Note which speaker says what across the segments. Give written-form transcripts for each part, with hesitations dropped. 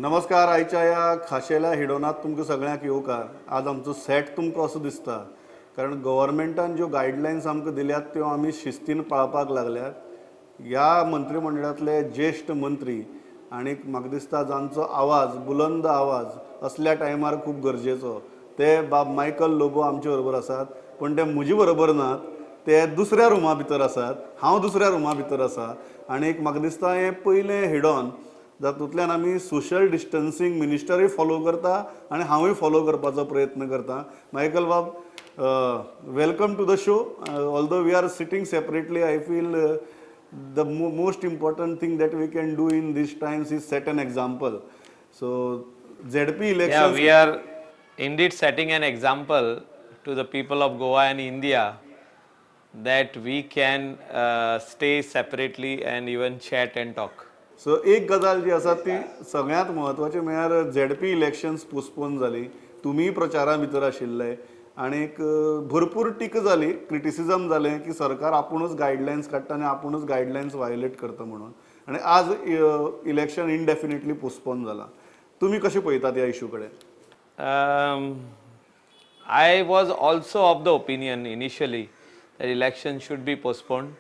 Speaker 1: नमस्कार. आयच्या ह्या खाशेल्या हिडोनात तुमकां सगळ्यांक येवकार. आज आमचो सेट तुमकां असो दिसता कारण गव्हर्मेंटान ज्यो गायडलायन्स आमकां दिल्यात त्यो आमी शिस्तीन पाळपाक लागल्यात. ह्या मंत्रिमंडळांतले ज्येश्ठ मंत्री आनी म्हाका दिसता जांचो आवाज, बुलंद आवाज असल्या टायमार खूब गरजेचो, ते बाब मायकल लोबो आमचे बरोबर आसात. पूण ते म्हजे बरोबर नात, ते दुसऱ्या रुमा भितर आसात, हांव दुसऱ्या रुमा भितर आसा. आनी म्हाका दिसता हें पयलें हेडॉन जातूंतल्यान आमी सोशल डिस्टन्सींग मिनिस्टरूय फॉलो करता आनी हांवूय फॉलो करपाचो प्रयत्न करता. मायकल बाब, welcome to the show. Although we are sitting separately, I feel the most important thing that we can do in these times is set an example. So ZP election.
Speaker 2: We are indeed setting an example to the people of Goa and India that we can stay separately and even chat and talk.
Speaker 1: So एक गजाल जी आसा ती सगळ्यांत म्हत्वाची म्हळ्यार ZP elections postpone जाली. तुमीय प्रचारा भितर आशिल्ले आनीक भरपूर टिका जाली, क्रिटिसिजम जालें की सरकार आपुणूच गायडलायन्स काडटा आनी आपुणूच गायडलायन्स वायोलेट करता म्हणून. आनी आज इलेक्शन इनडेफिनेटली पोस्टपोन जाला. तुमी कशें पळयतात ह्या इशू कडेन?
Speaker 2: I was also of the opinion initially that election should be postponed,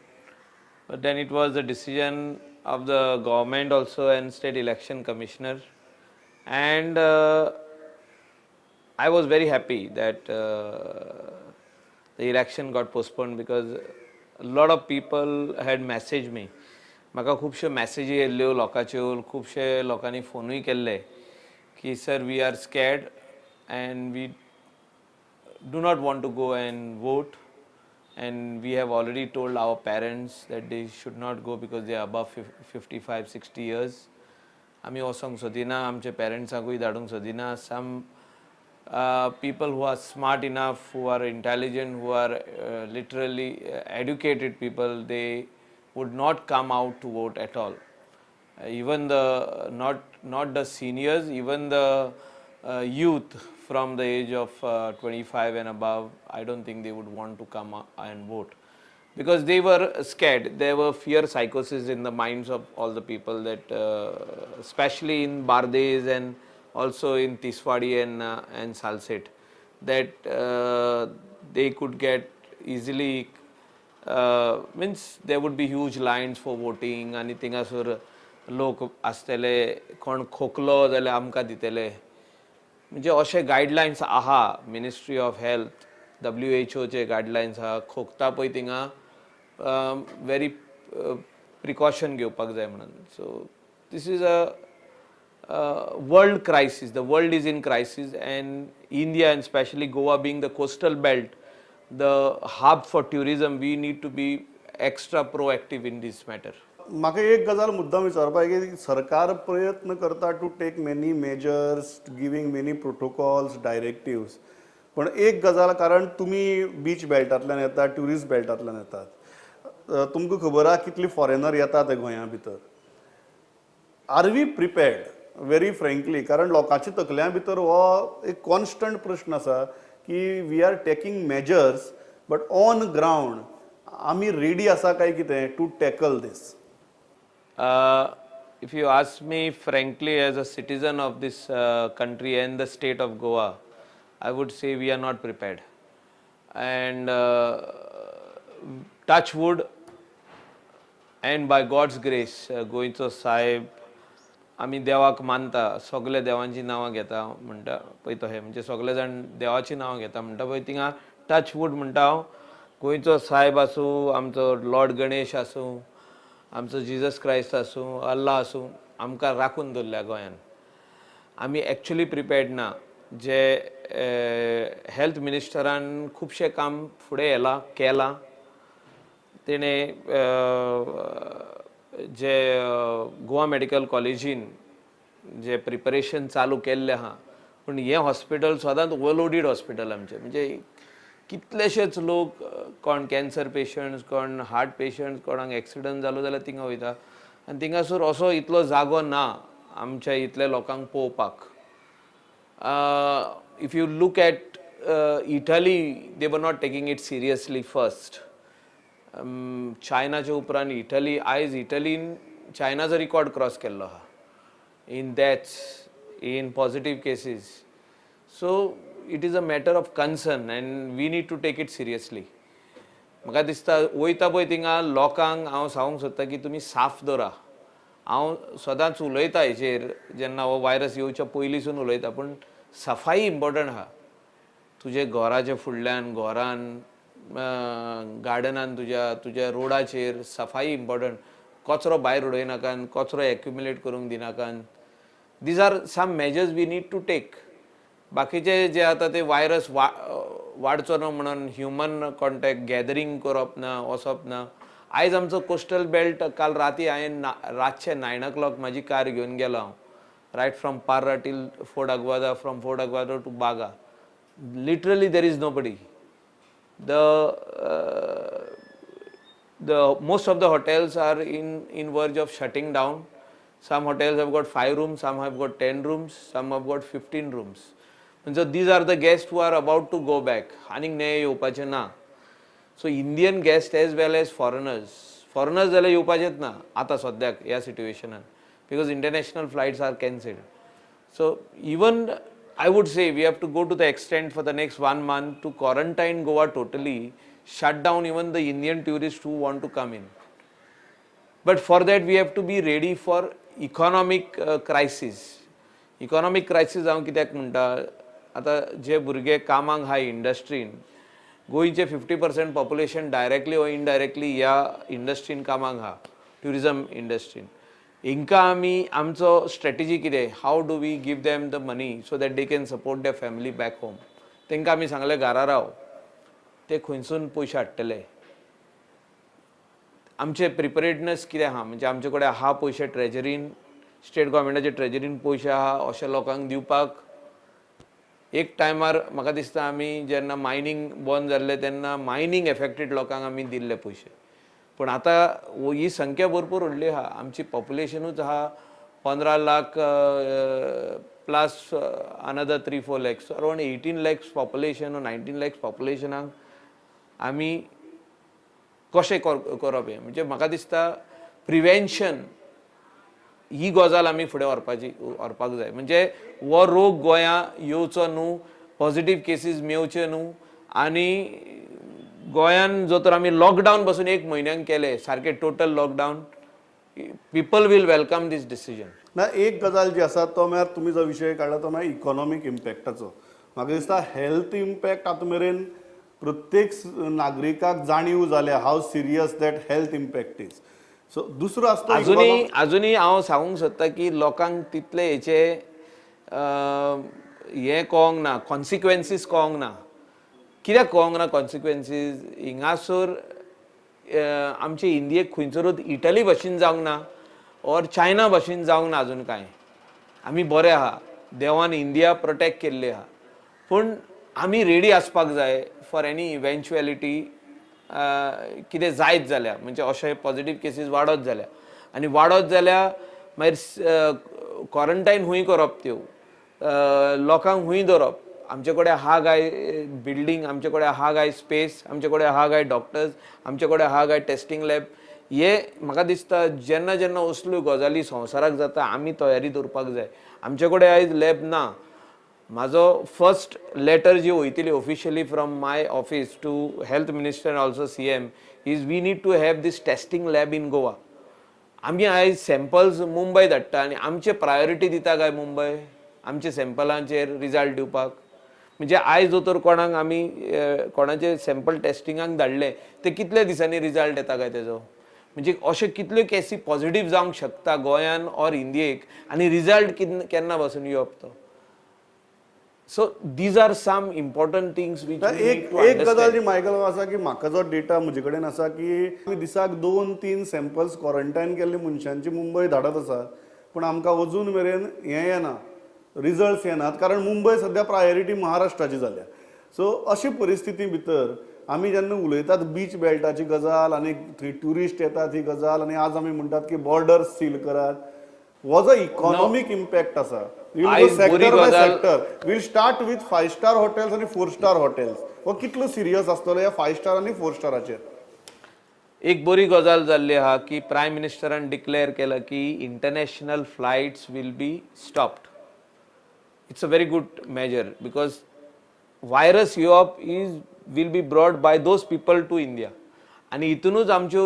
Speaker 2: but then it was the decision of the government also and state election commissioner, and I was very happy that the election got postponed because a lot of people had messaged me. म्हाका खुबश्यो मॅसेजी येयल्ल्यो लोकांच्यो, खुबशे लोकांनी फोनूय केल्ले की sir, we are scared and we do not want to go and vote, and we have already told our parents that they should not go because they are above 55 60 years. आमी वचोंक सोदिना, आमच्या पेरंट्सांकूय धाडूंक सोदिना. Some people who are smart enough, who are intelligent, who are literally educated people, they would not come out to vote at all. Even the not the seniors, even the youth from the age of 25 and above, I don't think they would want to come and vote because they were scared. There were fear psychosis in the minds of all the people that, especially in Bardez and also in Tiswadi and Salcete, that they could get easily, means there would be huge lines for voting आनी थिंगासर लोक आसतले, कोण खोकलो जाल्यार आमकां दितले. म्हणजे अशे guidelines आहा, ministry of health, W H ओचे गायडलायन्स आहा, खोकता पळय थिंगा व्हेरी प्रिकॉशन घेवपाक जाय म्हणून. So this is a world crisis. The world is in crisis, and India and especially Goa being the coastal belt, the hub for tourism, we need to be extra proactive in this matter.
Speaker 1: म्हाका एक गजाल मुद्दाम विचारपाक की सरकार प्रयत्न करता to take many measures, giving many protocols, directives, पण एक गजाल, कारण तुमी बीच बेल्टांतल्यान येतात, ट्युरिस्ट बेल्टांतल्यान येतात, तुमकां खबर आहा कितले फॉरेनर येतात ते गोंया भितर. Are we prepared, very frankly? कारण लोकांच्या तकल्यां भितर हो एक कॉन्स्टंट प्रश्न आसा की we are taking measures, but on ground आमी रेडी आसा काय कितें to tackle these?
Speaker 2: If you ask me frankly, as a citizen of this country and the state of Goa, I would say we are not prepared. And touch wood, and by God's grace, गोंयचो साहेब, आमी देवाक मानता, सगळे देवांची नांवां घेता म्हणटा पळय तशें, म्हणजे सगळे जाण देवाचीं नांवां घेता म्हणटा पळय, थिंगा टच वूड म्हणटा हांव, गोंयचो सायब आसूं, आमचो लॉर्ड गणेश आसूं, आमचो जिजस क्रायस्ट आसूं, अल्ला आसूं, आमकां राखून दवरल्या गोंयान. आमी एक्चुली प्रिपेर्ड ना. जे हेल्थ मिनिस्टरान खुबशें काम फुडें येलां, केलां तेणें, जे गोवा मेडिकल कॉलेजीन जे प्रिपरेशन चालू केल्लें आहा, पूण हें हॉस्पिटल सदांच ओवरलोडीड हॉस्पिटल आमचें. म्हणजे कितलेशेच लोक, कोण कॅन्सर पेशंट्स, कोण हार्ट पेशंट्स, कोणाक एक्सिडंट जालो जाल्यार थिंगा वयता आनी थिंगासर असो इतलो जागो ना आमच्या इतल्या लोकांक पळोवपाक. If you look at Italy, they were not taking it seriously first. चायनाच्या उपरांत इटली, आयज इटलीन चायनाचो रिकॉर्ड क्रॉस केल्लो आहा in deaths. in positive cases. So it is a matter of concern and we need to take it seriously. म्हाका दिसता वयता पळय थिंगा लोकांक हांव सांगूंक सोदता की तुमी साफ दवरा. हांव सदांच उलयता हेचेर, जेन्ना हो वायरस येवच्या पयलींसून उलयता, पूण सफाई इम्पॉर्टंट आहा. तुजे घराच्या फुडल्यान, घरान, गार्डनान, तुज्या तुज्या रोडाचेर सफाई इम्पॉर्टंट. कचरो भायर उडयनाकान, कचरो एक्युमुलेट करूंक दिनाकान. These are some measures we need to take. बाकीचे जे आतां ते वायरस वा वाडचो न्हू म्हणून ह्युमन कॉन्टॅक्ट, गॅदरींग करप ना, वचप ना. आयज आमचो कोस्टल बेल्ट, काल राती हांवें रातचे 9 o'clock म्हाजी कार घेवन गेलो हांव, right from Parra till Fort Aguada, from Fort Aguada to Baga, literally there is nobody. The most of the hotels are in verge of shutting down. Some hotels have got 5 rooms, some have got 10 rooms, some have got 15 rooms. So these are the guests who are about to go back. आनीक ने येवपाचे ना. So Indian guest as well as foreigners. Foreigners जाल्यार येवपाचेच ना आतां सद्याक ह्या सिट्युएशनान, because international flights are cancelled. So even I would say we have to go to the extent for the next one month to quarantine Goa totally, shut down even the Indian tourists who want to come in. But for that we have to be ready for economic crisis. Economic crisis हांव कित्याक म्हणटा, आतां जे भुरगे कामाक आहा इंडस्ट्रीन, गोंयचे 50% population directly or indirectly ह्या इंडस्ट्रीन कामाक आहा, ट्युरिजम इंडस्ट्रीन. हिंकां आमी आमचो स्ट्रेटजी कितें? How do we give them the money so that they can support their family back home? तांकां आमी सांगलें, घरा राव. ते खंयसून पयशे हाडटले? आमचे प्रिपेरेडनस कितें आहा? म्हणजे आमचे कडेन आहा पयशे ट्रेजरीन, स्टेट गोवोरमेंटाचे ट्रेजरीन पयशे आहा अशे लोकांक दिवपाक? एक टायमार म्हाका दिसता आमी जेन्ना मायनींग बंद जाल्लें तेन्ना मायनींग एफेक्टेड लोकांक आमी दिल्ले पयशे, पूण आतां ही संख्या भरपूर व्हडली आहा. आमची पॉप्युलेशनूच आहा 15 lakh plus another 3-4 lakhs, around 18 lakhs population, 19 lakhs पॉप्युलेशनाक आमी कशें करप हें? म्हणजे म्हाका दिसता प्रिवेन्शन ही गजाल आमी फुडें व्हरपाची व्हरपाक जाय. म्हणजे हो रोग गोंया येवचो न्हू, पॉझिटीव केसीस मेवचे न्हू. आनी गोंयान जर तर आमी लॉकडावन बसून एक म्हयन्याक केले सारकें total lockdown, people will welcome this decision.
Speaker 1: ना, एक गजाल जी आसा तो म्हळ्यार तुमी जो विशय काडला तो म्हळ्यार इकॉनॉमीक इम्पॅक्टाचो. म्हाका दिसता हेल्थ इम्पॅक्ट आतां मेरेन प्रत्येक नागरिकाक जाणीव जाल्या how serious that health impact is. So दुसरो आसता
Speaker 2: अजुनूय अजुनूय हांव सांगूंक सोदता की लोकांक तितले हेचे हें कळोंक ना, कॉन्सिक्वेन्सीस कळोंक ना. कित्याक कळोंक ना कॉन्सिक्वेन्सीस? हिंगासर आमचे इंडियेक खंयसरूच इटली भशेन जावंक ना ऑर चायना भशेन जावंक ना अजून कांय. आमी बरे आहा, देवान इंडिया प्रोटेक्ट केल्ली आहा, पूण आमी रेडी आसपाक जाय फॉर एनी इवेंच्युएलिटी. कितें जायत जाल्यार, म्हणजे अशे पॉझिटीव केसीस वाडत जाल्यार आनी वाडत जाल्यार मागीर क्वॉरंटायन खूंय करप, त्यो लोकांक खूंय दवरप? आमचे कडेन आहा काय बिल्डींग? आमचे कडेन आहा काय स्पेस? आमचे कडेन आहा काय डॉक्टर्स? आमचे कडेन आहा काय टेस्टींग लॅब? हे म्हाका दिसता जेन्ना जेन्ना असल्यो गजाली संवसाराक जाता, आमी तयारी दवरपाक जाय. आमचे कडेन आयज लॅब ना. म्हाजो फर्स्ट लेटर जी वयतली officially from my office to health minister and also CM is we need to have this testing lab in Goa. आमी आयज सॅम्पल्स मुंबय धाडटा आनी आमचे प्रायोरिटी दिता काय मुंबय आमचे सॅम्पलांचेर रिजल्ट दिवपाक? म्हणजे आयज दोतोर कोणाक आमी कोणाचे सॅम्पल टेस्टिंगाक धाडले, ते कितल्या दिसांनी रिजल्ट येता काय तेजो? म्हणजे अशे कितल्यो केसी पॉझिटीव जावंक शकता गोंयान ऑर इंडियेक आनी रिजल्ट केन्ना पासून येवप तो? So these are some important things which
Speaker 1: एक एक गजाल जी मायकल आसा की म्हाका जो डेटा म्हजे कडेन आसा की आमी दिसाक दोन तीन सॅम्पल्स क्वॉरंटायन केल्ले मनशांची मुंबय धाडत आसा, पूण आमकां अजून मेरेन हें येना, रिजल्ट्स येनात, कारण मुंबय सद्या प्रायोरिटी महाराष्ट्राची जाल्या. सो अशी परिस्थिती भितर आमी जेन्ना उलयतात बीच बेल्टाची गजाल आनी थंय ट्युरिस्ट येतात ही गजाल, आनी आज आमी म्हणटात की बॉर्डर सील करात, हो जो इकॉनॉमीक इम्पॅक्ट आसा,
Speaker 2: आयज बरी
Speaker 1: सेक्टर बाय
Speaker 2: गजाल-
Speaker 1: sector, we'll start with five star hotels आनी फोर स्टार हॉटेल्स, हो कितलो सिरियस आसतलो ह्या फायव स्टार आनी फोर स्टाराचेर?
Speaker 2: एक बरी गजाल जाल्ली आहा की प्रायम मिनिस्टरान डिक्लेअर केलं की international flights will be stopped. It's a very good measure because virus येवप is will be brought by those people to India. आनी हितुनूच आमच्यो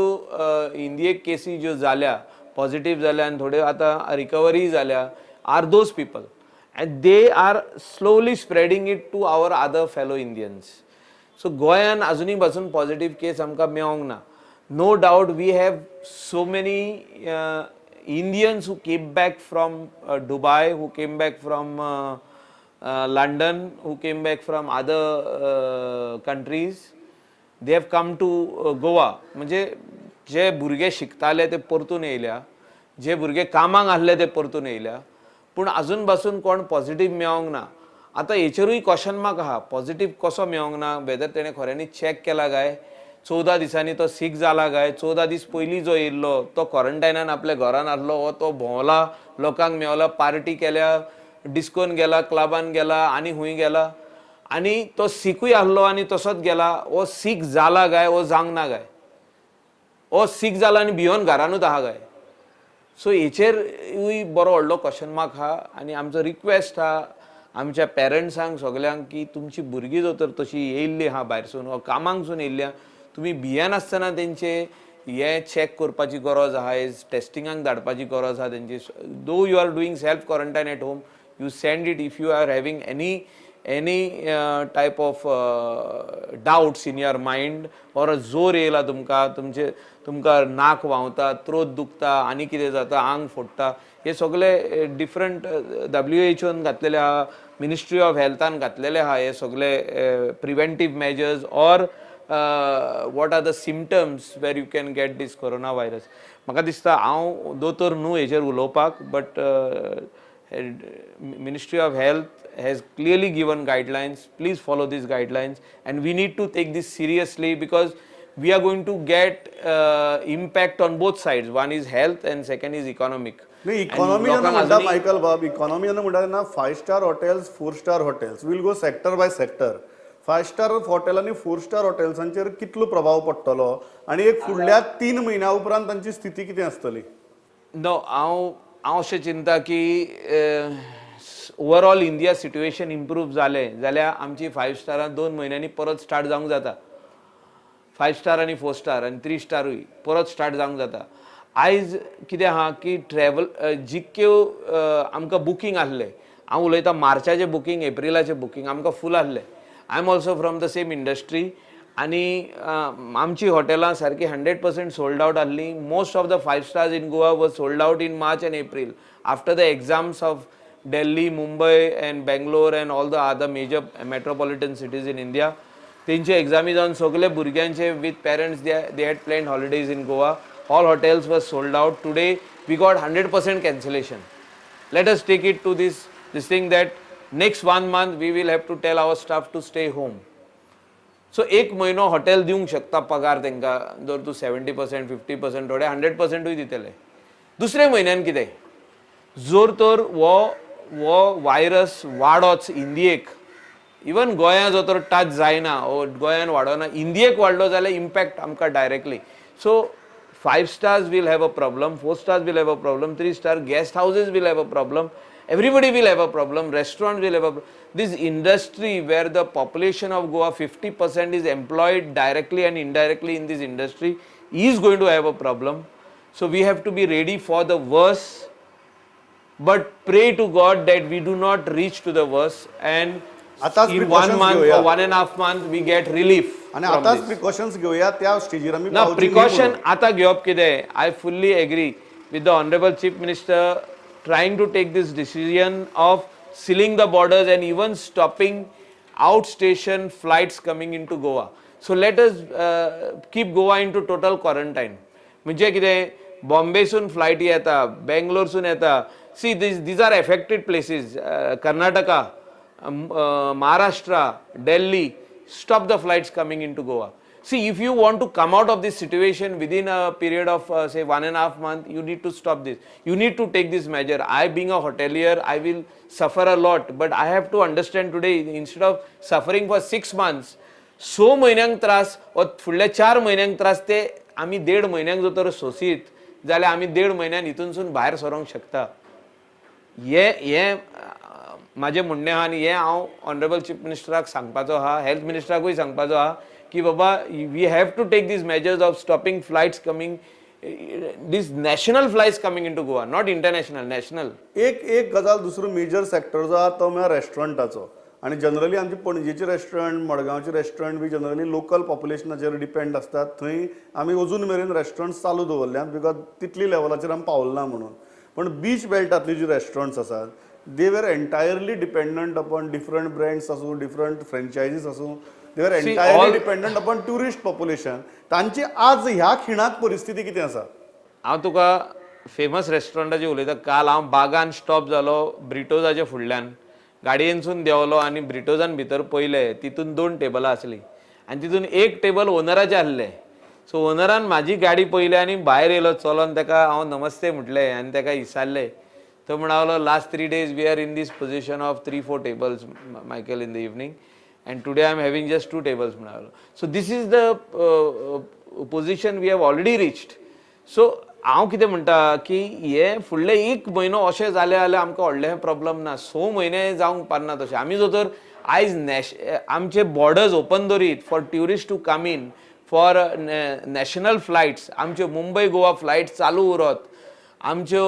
Speaker 2: इंडियेक केसी ज्यो जाल्या, पॉझिटीव जाल्या आनी थोड्यो आतां रिकवरी जाल्या, are those people and they are slowly spreading it to our other fellow Indians. So गोंयान अजुनूय पासून पॉझिटीव केस आमकां मेळोंक ना. No doubt we have so many Indians who came back from Dubai, who came back from London, who came back from other countries. They have come to Goa. म्हणजे जे भुरगे शिकताले ते परतून येयल्या, जे भुरगे कामाक आहले ते परतून येयल्या, पूण अजून पासून कोण पॉझिटीव मेळोंक ना. आतां हेचेरूय क्वेश्चन मार्क आहा, पॉझिटीव कसो मेळोंक ना, वेदर तेणें खऱ्यांनी चॅक केला काय, 14 दिसांनी तो सीक जाला काय, 14 दीस पयलीं जो येयल्लो तो क्वॉरंटायनान आपल्या घरान आहलो वो तो भोंवला, लोकांक मेवला, पार्टी केल्या, डिस्कोन गेला, क्लबान गेला आनी खूंय गेला आनी तो सिकूय आहलो आनी तसोच गेला, वो सीक जाला काय वो जावंक ना काय, वो सीक जाला आनी भियोन घरानूच आहा काय. सो हेचेरूय बरो व्हडलो क्वेश्चन मार्क आहा. आनी आमचो रिक्वेस्ट आहा आमच्या पेरंट्सांक सगल्यांक की तुमची भुरगीं जर तर तशी येयल्ली आहा भायरसून वा कामांकसून येयल्ली आहा, तुमी भियेनासतना तेंचे हे चॅक करपाची गरज आहा, टेस्टिंगाक धाडपाची गरज आहा तेंची. Though you are doing self quarantine at home, you send it. If you are having any type of doubts in your mind or जोर येयला तुमकां, तुमचे तुमकां नाक व्हांवता, त्रोत दुखता आनी कितें जाता, आंग फोडटा, हे सगळे डिफरंट डब्ल्यू एच ओन घातलेले आहा, मिनिस्ट्री ऑफ हेल्थान घातलेले आहा. हे सगळे preventive measures or what are the symptoms where you can get this corona virus. म्हाका दिसता हांव दोतोर न्हू हेचेर उलोवपाक, but Ministry of Health has clearly given guidelines. Please follow these guidelines, and we need to take this seriously because we are going to get impact on both sides. One is health and second is economic.
Speaker 1: नाही, economy जेन्ना म्हणटा Michael बाब, economy जेन्ना म्हणटा तेन्ना five star hotels, four star hotels, we'll go sector by sector. Five star hotel आनी four star हॉटेल्सांचेर कितलो प्रभाव पडटलो आनी एक फुडल्या 3 म्हयन्या उपरांत तांची स्थिती कितें आसतली?
Speaker 2: नो, हांव अशें चिंता की ओवरऑल इंडिया सिट्युएशन इम्प्रूव जालें जाल्यार आमची फायव स्टारां 2 म्हयन्यांनी परत स्टार्ट जावंक जाता. फायव स्टार आनी फोर स्टार आनी थ्री स्टारूय परत स्टार्ट जावंक जाता. आयज कितें आहा की ट्रॅवल जितक्यो आमकां बुकींग आहलें, हांव उलयतां मार्चाचें बुकींग, एप्रिलाचें बुकींग आमकां फूल आहलें. I am also from the same industry आनी आमची हॉटेलां सारकी 100% सोल्ड आवट आहलीं. Most of the five stars in Goa was sold out in March and April after the exams of Delhi, Mumbai and Bangalore and all the other major metropolitan cities in India. तेंचे एग्जामी जावन सगळे भुरग्यांचे with parents they had planned holidays in Goa. All hotels was sold out. Today we got 100% cancellation. Let us take it to this thing that next one month we will have to tell our staff to stay home. So एक म्हयनो hotel दिवंक शकता पगार तांकां, जर तूं 70%, 50%, थोडे 100%ूय दितले. दुसऱ्या म्हयन्यान कितें, जर तर हो वायरस वाडोच इंडियेक, इवन गोंया जो तर टच जायना वो गोंयान वाडोना, इंडियेक वाडलो जाल्यार इम्पॅक्ट आमकां directly. So five stars will have a problem, four stars will have a problem, three star guest houses will have a problem, everybody will have a problem, restaurant will have a. This industry where the population of Goa 50% is employed directly and indirectly in this industry is going to have a problem. So we have to be ready for the worst, but pray to God that we do not reach to the worst and
Speaker 1: आताच
Speaker 2: in one
Speaker 1: precautions
Speaker 2: month
Speaker 1: घेऊया.
Speaker 2: Or one and a half month we get relief
Speaker 1: आणि
Speaker 2: from
Speaker 1: आताच
Speaker 2: this.
Speaker 1: Precautions घेवया, त्या स्टेजीर आमी
Speaker 2: ना
Speaker 1: पावची न्ही
Speaker 2: प्रिकॉशन
Speaker 1: म्हणून.
Speaker 2: आता घेवप कितें, I fully agree with the honourable Chief Minister trying to take this decision of sealing the borders and even stopping out station flights coming into Goa. So let us keep Goa into total quarantine. म्हणजे कितें, बॉम्बेसून flight येता, बेंगलोरसून येता. See, these are affected places, Karnataka, Maharashtra, Delhi, stop the flights coming into Goa. See, if you want to come out of this situation within a period of say 1.5 month, you need to stop this. You need to take this measure. I, being a hotelier, I will suffer a lot, but I have to understand today, instead of suffering for 6 months, स म्हयन्यांक त्रास वा फुडल्या 4 म्हयन्यांक त्रास, ते आमी देड म्हयन्यांक जर तर सोंसीत जाल्यार आमी देड म्हयन्यान हितूनसून भायर सरोंक शकता. हे हे म्हाजें म्हणणें आहा आनी हें हांव ऑनरेबल चीफ मिनिस्टराक सांगपाचो आहा, हेल्थ मिनिस्टराकूय सांगपाचो आहा की बाबा, we have to take these measures of stopping flights coming, these national flights coming into Goa, not international, national.
Speaker 1: एक एक गजाल, दुसरो मेजर सेक्टर जो आहा तो म्हळ्यार रेस्टॉरंटाचो. आनी जनरली आमचे पणजेचे रेस्टॉरंट, मडगांवचे रेस्टॉरंट बी जनरली लोकल पॉप्युलेशनाचेर डिपेंड आसतात. थंय आमी अजून मेरेन रेस्टॉरंट्स चालू दवरल्यात, because तितली लेवलाचेर आमी पावलना म्हणून. पण बीच बेल्टांतली जी रेस्टॉरंट्स आसात, they were entirely dependent upon different brands आसूं, डिफरंट फ्रेंचायजीस आसूं, they were
Speaker 2: See,
Speaker 1: entirely dependent upon tourist population. तांची आज ह्या खिणाक परिस्थिती कितें आसा?
Speaker 2: हांव तुका फेमस रेस्टॉरंटाची उलयता. काल हांव बागान स्टॉप जालो ब्रिटोजाच्या फुडल्यान. गाडयेनसून देंवलो आनी ब्रिटोजान भितर पयले, तितून दोन टेबलां आसलीं आनी तितून एक टेबल ओनराचें आसलें. सो ओनरान म्हाजी गाडी पयली आनी भायर येयलो चलोन. ताका हांव नमस्ते म्हटलें आनी ताका विचारलें. तो म्हणालो, "Last 3 days we are in this position of three four tables, Michael, in the evening, and today I am having just two tables," म्हणालो. So this is the position we have already reached. So हांव कितें म्हणटा की हे फुडले एक म्हयनो अशें जालें जाल्यार आमकां व्हडलें प्रॉब्लम ना. स म्हयने जावंक पारना तशें. आमी जर तर आयज नॅश आमचे बॉर्डर्स ओपन दवरीत for tourist to come in, for national flights, आमच्यो मुंबय गोवा फ्लायट चालू उरत, आमच्यो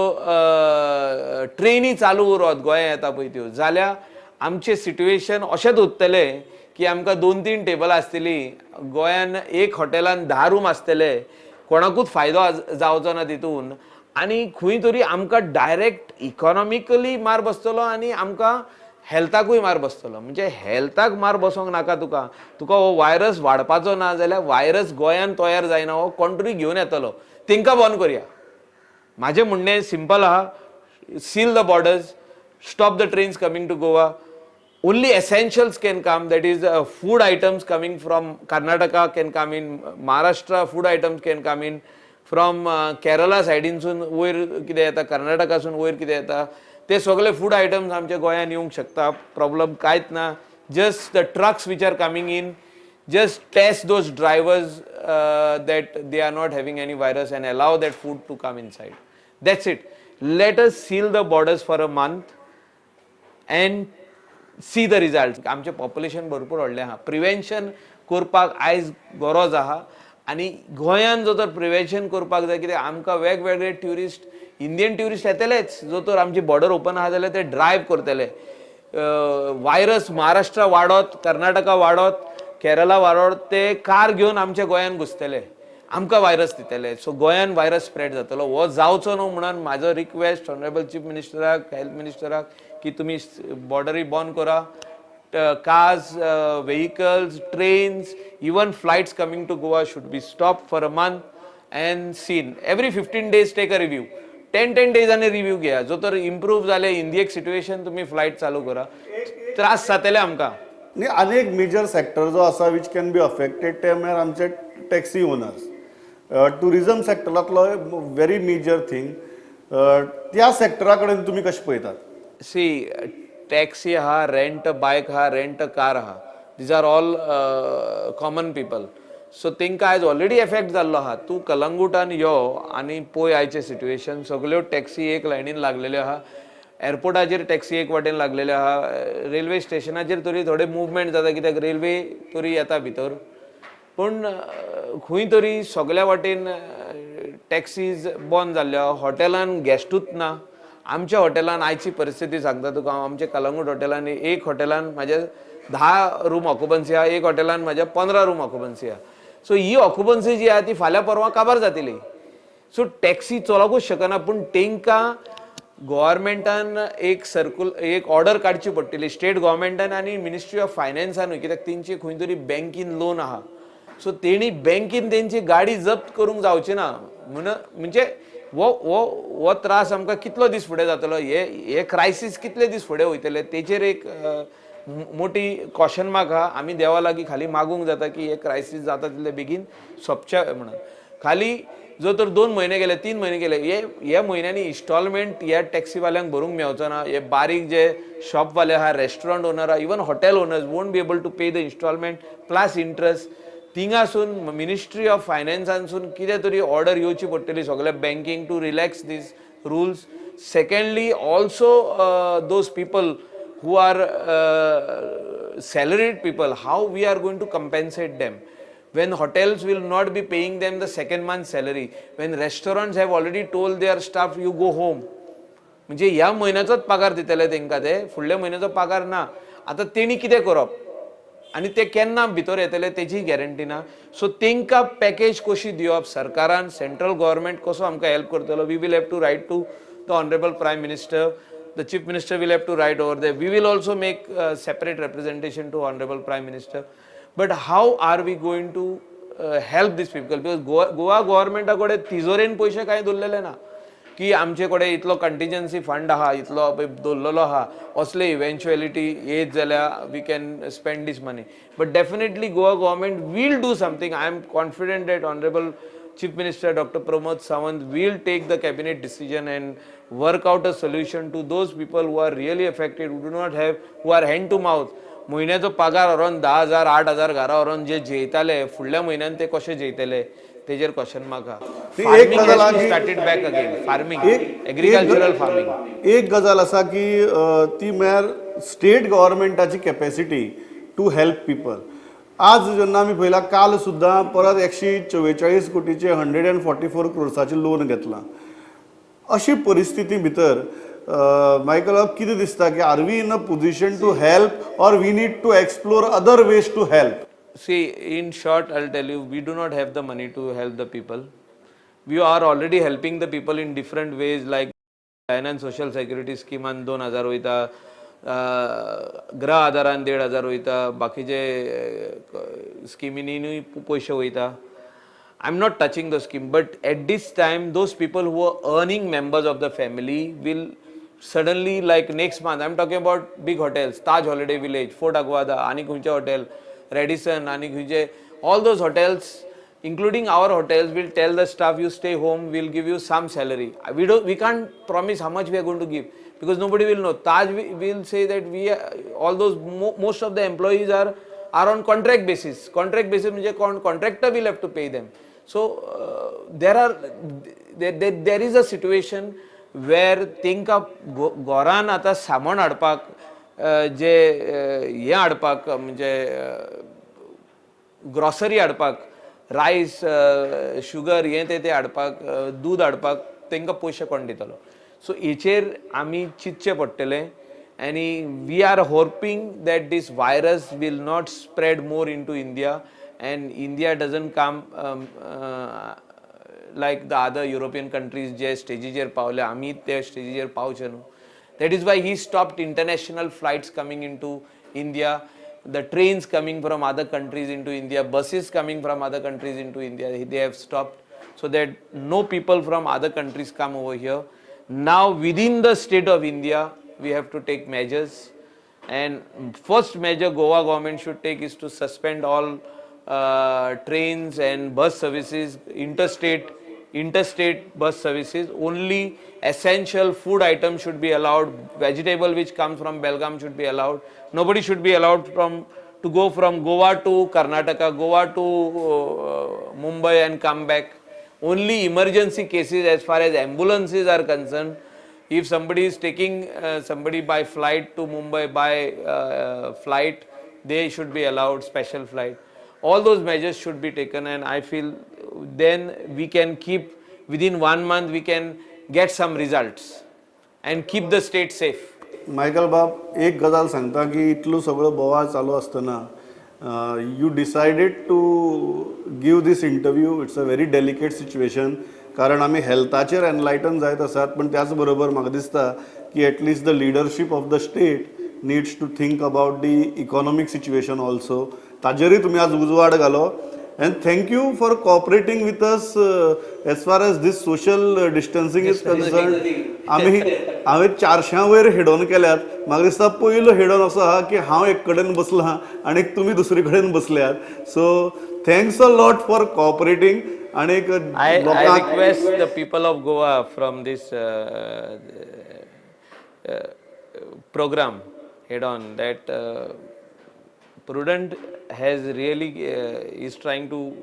Speaker 2: ट्रेनी चालू उरत गोंया येता पळय त्यो, जाल्यार आमचें सिट्युएशन अशेंच उरतलें की आमकां दोन तीन टेबलां आसतलीं गोंयान, एक हॉटेलान 10 रूम आसतले, कोणाकूच फायदो जावचो ना तितून. आनी खंय तरी आमकां डायरेक्ट इकॉनॉमिकली मार बसतलो आनी आमकां हेल्थाकूय मार बसतलो. म्हणजे हेल्थाक मार बसोंक नाका तुका. तुका हो वायरस वाडपाचो ना जाल्यार वायरस गोंयान तयार जायना, हो कोण तरी घेवन येतलो, तेंकां बंद करया. म्हाजें म्हणणें सिंपल आहा: seal the borders, stop the trains coming to Goa. Only essentials can come, that is, food items coming from Karnataka can come in, Maharashtra food items can come in, from Kerala सायडीनसून वयर कितें येता, कर्नाटकासून वयर कितें येता, ते सगळे food items आमच्या गोंयान येवंक शकता. प्रॉब्लम कांयच ना. Just the trucks which are coming in, just test those drivers that they are not having any virus and allow that food to come inside. That's it. Let us seal the borders for a month and see the result. आमचें population भरपूर व्हडलें आहा. Prevention करपाक आयज गरज आहा आनी गोंयान जो तर प्रिवेन्शन करपाक जाय, कित्याक आमकां वेगवेगळे ट्युरिस्ट, इंडियन ट्युरिस्ट येतलेच. जो तर आमची बॉर्डर ओपन आहा जाल्यार ते ड्रायव्ह करतले. वायरस महाराष्ट्रा वाडत, कर्नाटका वाडत, केरला वाडत, ते कार घेवन आमच्या गोंयान घुसतले, आमकां वायरस दितले. सो गोंयान वायरस स्प्रेड जातलो. हो जावचो न्हू म्हणून म्हाजो रिक्वेस्ट ऑनरेबल चीफ मिनिस्टराक, हेल्थ मिनिस्टराक की तुमी बॉर्डरी बंद करा. Cars, vehicles, trains, even flights coming to Goa should be stopped for a month and seen. Every 15 days take a review. 10-10 डेजांनी review घेया. जो तर इम्प्रूव जाले इंडियेक सिट्युएशन, तुमी फ्लायट चालू करा. त्रास जातले आमकां.
Speaker 1: न्ही, आनी एक मेजर सेक्टर जो आसा which can be affected, ते म्हळ्यार आमचे टॅक्सी ओनर्स. ट्युरिजम सेक्टरांतलो व्हेरी मेजर थींग. त्या सेक्टरा कडेन तुमी कशें पळयतात?
Speaker 2: सी, टॅक्सी आहा, रेंट बायक आहा, रेंट कार आहा, these are all common people. So तांकां आयज ऑलरेडी एफेक्ट जाल्लो आहा. तूं कलंगूटान यो आनी पळय आयचें सिट्युएशन. सगल्यो टॅक्सी एक लायनीन लागलेल्यो आहा. एअरपोर्टाचेर टॅक्सी एक वाटेन लागलेल्यो आहा. रेल्वे स्टेशनाचेर तरी थोडे मुवमेंट जाता, कित्याक रेल्वे तरी येता भितर. पूण खंय तरी सगल्या वाटेन टॅक्सीज बंद जाल्ल्यो आहा. हॉटेलान गेस्टूच ना. आमच्या हॉटेलान आयची परिस्थिती सांगता तुका हांव. आमच्या कलंगूट हॉटेलान एक हॉटेलान म्हाज्या 10 रूम ऑक्युपन्सी आहा, एक हॉटेलान म्हाज्या 15 रूम ऑक्युपन्सी आहा. सो ही ऑक्युपन्सी जी आहा ती फाल्यां परवां काबार जातली. सो टॅक्सी चलोवकूच शकना. पूण तांकां गोवोरमेंटान एक सर्कूल, एक ऑर्डर काडची पडटली, स्टेट गोवोरमेंटान आनी मिनिस्ट्री ऑफ फायनान्सानूय, कित्याक तेंची खंय तरी बँकीन लोन आहा. सो तेणी बँकीन तेंची गाडी जप्त करूंक जावची ना म्हण. म्हणजे हो त्रास आमकां कितलो दीस फुडें जातलो, हे हे क्रायसीस कितले दीस फुडें वयतले, तेचेर एक मोठी क्वेश्चन मार्क आहा. आमी देवा लागीं खाली मागूंक जाता की हे क्रायसीस जाता तितले बेगीन सोंपचे म्हणून. खाली जो तर 2 म्हयने गेले, 3 म्हयने गेले, हे हे म्हयन्यांनी इन्स्टॉलमेंट ह्या टॅक्सीवाल्यांक भरूंक मेवचो ना. हे बारीक जे शॉपवाले आहा, रेस्टॉरंट ओनर आहा, even hotel owners won't be able to pay the installment plus interest. थिंगासून ministry of फायनान्सानसून कितें तरी ऑर्डर येवची पडटली सगल्या banking to relax these rules. Secondly, also those people who are who are salaried people, how we are going to compensate them? When hotels will not be paying them the second month salary, when restaurants have already told their staff, you go home. म्हणजे ह्या म्हयन्याचोच पगार दितले तांकां, ते फुडल्या म्हयन्याचो पगार ना. आतां तेणी कितें करप आनी ते केन्ना भितर येतले तेजी गॅरंटी ना. सो तांकां पॅकेज कशी दिवप सरकारान, सेंट्रल गव्हर्मेंट कसो आमकां हेल्प करतलो? We will have to write to the honourable Prime Minister, the Chief Minister will have to write over there. We will also make separate representation to honourable Prime Minister, but how are we going to help these people? Because Goa गव्हर्मेंटा कडेन तिजोरेन पयशे कांय दवरलेले ना की आमचे कडेन इतलो कंटिजन्सी fund आहा, इतलो पळय दवरलेलो आहा, असले इव्हेंच्युअलिटी येत जाल्यार we can spend this money. But definitely Goa government will do something. I am confident that honourable Chief Minister Dr. Pramod Sawant will take the cabinet decision and work out a solution to those people who are really affected, who do not have, who are hand to mouth. म्हयन्याचो पगार व्हरोन 10,000 8,000 घरा व्हरोन जे जेयताले, फुडल्या म्हयन्यान ते कशे जेयतले तेजेर क्वेश्चन मार्क
Speaker 1: ती
Speaker 2: आहा.
Speaker 1: एक गजाल आहा की-
Speaker 2: Started back again farming,
Speaker 1: एक
Speaker 2: एग्रीकल्चरल फार्मींग.
Speaker 1: एक गजाल आसा की ती म्हळ्यार स्टेट गव्हर्मेंटाची कॅपॅसिटी टू हेल्प पिपल. आज जेन्ना आमी पळयला, काल सुद्दां परत 144 कोटीचे, 144 क्रोर्साचें लोन घेतलां. अशी परिस्थिती भितर मायकल, कितें दिसता की are we in a position to help or we need to explore other ways to help?
Speaker 2: See, in short, I'll tell you, we do not have the money to help the people. We are already helping the people in different ways, like Finance Social Security स्किमान 2,000 वयता, गृह आधारान 1,500 वयता, बाकीचे स्किमींनीय पयशे वयता. I am not touching the scheme, but at this time those people who are earning members of the family will suddenly, like next month, I am talking about big hotels, Taj Holiday Village, Fort Aguada, आनी खंयचे hotel, Radisson आनी खंयचे, all those hotels, including our hotels, will tell the staff, you stay home, we'll give you some salary. We can't promise how much we are going to give because nobody will know. Taj will say that we are, all those most of the employees are on contract basis. Contract basis म्हणजे contractor will have to pay them. So there is a situation where तांकां घरान आतां सामान हाडपाक, जे हें हाडपाक, म्हणजे grocery हाडपाक, रायस, शुगर, हें तें तें हाडपाक, दूद हाडपाक तांकां पयशे कोण दितलो? सो हेचेर आमी चिंतचें पडटलें आनी we are hoping that this virus will not spread more into India and India doesn't come like the other European countries जे स्टेजीचेर पावले, आमी त्या स्टेजीचेर पावचे न्हू. That is why he stopped international flights coming into India, the trains coming from other countries into India, buses coming from other countries into India. They have stopped so that no people from other countries come over here. Now, within the state of India, we have to take measures. And first measure Goa government should take is to suspend all trains and bus services, interstate bus services. Only essential food items should be allowed. Vegetable which comes from Belgaum should be allowed. Nobody should be allowed from to go from Goa to Karnataka, Goa to Mumbai and come back. Only emergency cases, as far as ambulances are concerned, if somebody is taking somebody by flight to Mumbai by flight, they should be allowed, special flight. All those measures should be taken, and I feel then we can keep, within one month we can get some results and keep the state safe.
Speaker 1: Michael बाब, एक गजाल सांगता की इतलो सगळो बोवाळ चालू आसतना you decided to give this interview. It's a very delicate situation, कारण आमी हेल्थाचेर एनलायटन जायत आसात, पण त्याच बरोबर म्हाका दिसता की at least the leadership of the state needs to think about the economic situation also. ताजेरूय तुमी आज उजवाड घालो and thank you for cooperating with us as far as this social distancing is concern. आमी हांवें 400 वयर हेडॉन केल्यात. म्हाका दिसता पयलो हेडॉन असो आहा की हांव एक कडेन बसलां आनी तुमी दुसरे कडेन बसल्यात. So thanks a lot for cooperating आनी
Speaker 2: I
Speaker 1: लोकांक
Speaker 2: request the people of Goa from this program head on that Prudent has really is trying to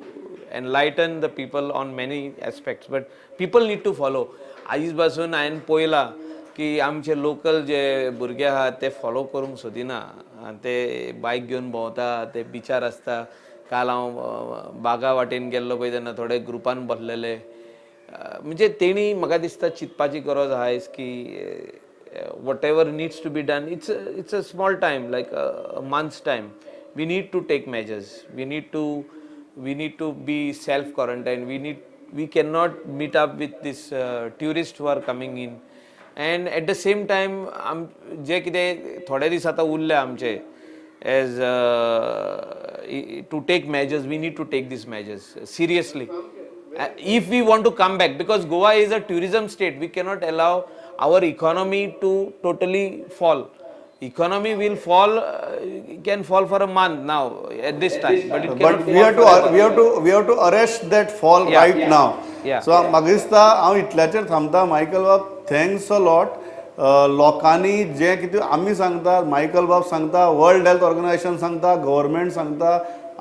Speaker 2: enlighten the people on many aspects, but people need to follow. आयज पासून हांवें पळयलां की आमचे local जे भुरगे आहात ते फॉलो करूंक सोदिना आनी ते बायक घेवन भोंवता, ते बिचार आसता. काल हांव बागा वाटेन गेल्लो पळय तेन्ना थोडे ग्रुपान बसलेले. म्हणजे तेणी म्हाका दिसता चिंतपाची गरज आहा is की whatever needs to be done, it's a small time, like a month's time. We need to take measures, we need to be self quarantine. We cannot meet up with this tourists who are coming in, and at the same time आम जे कितें थोडे दीस आतां उरले आमचे as to take measures, we need to take these measures seriously if we want to come back, because Goa is a tourism state. We cannot allow our economy to totally fall. Economy will fall, can fall for a month now at this time, but it
Speaker 1: but
Speaker 2: cannot
Speaker 1: we
Speaker 2: fall
Speaker 1: have to
Speaker 2: forever.
Speaker 1: We have to arrest that fall right now. So म्हाका दिसता हांव इतल्याचेर थांबता. Michael बाब, thanks a lot. लोकांनी जें कितें आमी सांगता, मायकल बाब सांगता, वर्ल्ड हेल्थ ऑर्गनायझेशन सांगता, गव्हर्मेंट सांगता,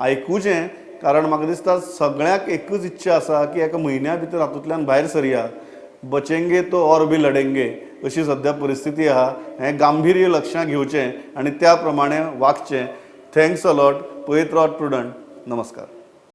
Speaker 1: आयकुचें, कारण म्हाका दिसता सगळ्यांक एकूच इच्छा आसा की एका म्हयन्या भितर हातूंतल्यान भायर सरया. बचेंगे तो और भी लढेंगे अशी सद्या परिस्थिती आहा. हें गांभीर्य लक्षांत घेवचें आनी त्या प्रमाणे वागचें. Thanks a lot. पळयत रावात प्रुडंट. नमस्कार.